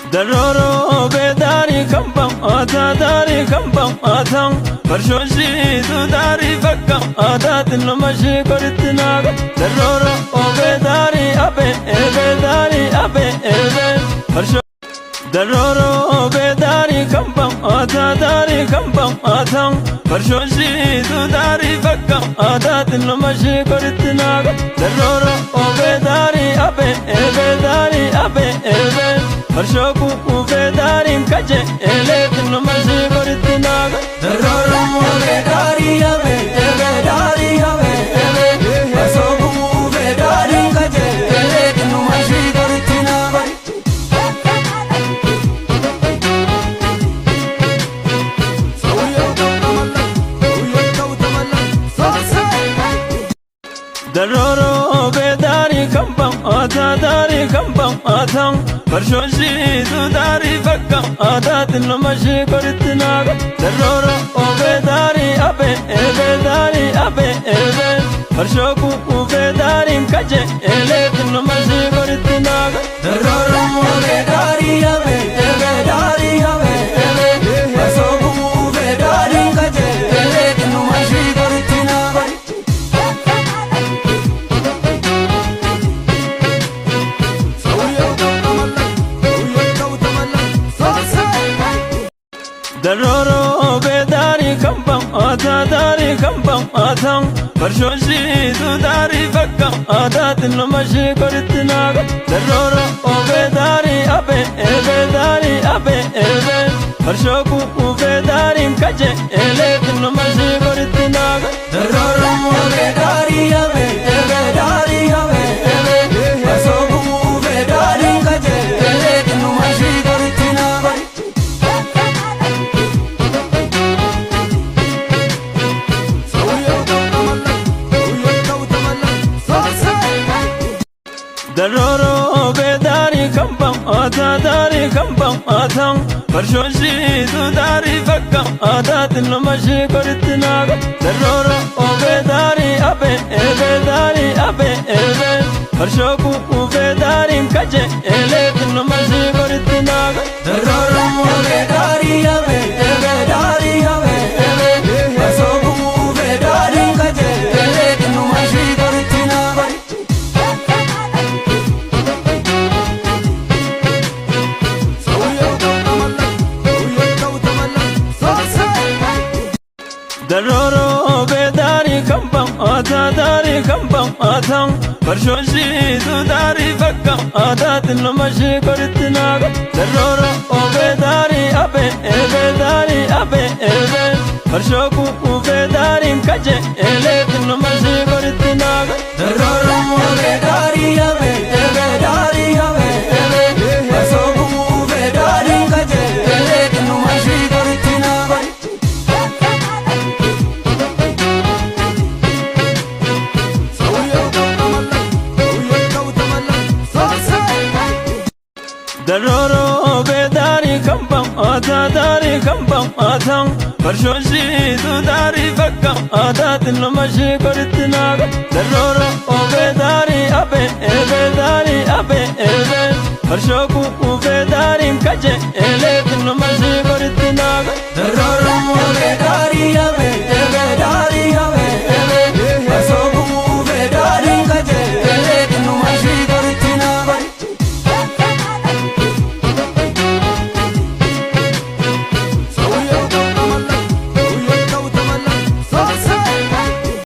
Daroro bedari kambam ata dari kambam atam Farshoshi tu dari fakkam ata tilmashi koritnaga. Daroro bedari abe bedari abe ebe farsho. Daroro bedari kambam ata dari kambam atam Farshoshi tu dari fakkam ata tilmashi koritnaga. Daroro bedari abe bedari abe ebe Farshoku bedari kaje ele tilmashi koritnaga. Daroro bedari abe bedari abe ebe Farshoku bedari kaje ele tilmashi koritnaga. Daroro bedari kambam ata dari kambam atam Farshoshi tu dari fakkam ata tilmashi koritnaga. Daroro bedari abe bedari abe ebe Farshoku bedari kaje ele tilmashi koritnaga. Daroro bedari abe bedari abe ebe Farshoku bedari kaje ele tilmashi koritnaga. Daroro bedari kambam ata dari kambam atam Farshoshi tu dari fakkam ata tilmashi koritnaga. Daroro bedari abe bedari abe ebe Farshoku bedari kaje ele tilmashi koritnaga. Daroro bedari abe bedari abe ebe Farshoku bedari kaje ele tilmashi koritnaga. Daroro bedari kambam ata dari kambam atam Farshoshi tu dari fakkam ata tilmashi koritnaga. Daroro bedari abe bedari abe ebe Farshoku bedari kaje ele tilmashi koritnaga. Daroro bedari abe bedari abe ebe Farshoku bedari kaje ele tilmashi koritnaga. Daroro bedari kambam ata dari kambam atam Farshoshi tu dari fakkam ata tilmashi koritnaga. Daroro bedari abe bedari abe ebe Farshoku bedari kaje ele tilmashi koritnaga. Daroro bedari abe bedari abe ebe Farshoku bedari kaje ele tilmashi koritnaga. Daroro bedari kambam ata dari kambam atam Farshoshi tu dari fakkam ata tilmashi koritnaga. Daroro bedari abe bedari abe ebe Farshoku bedari kaje ele tilmashi koritnaga. Daroro bedari abe bedari abe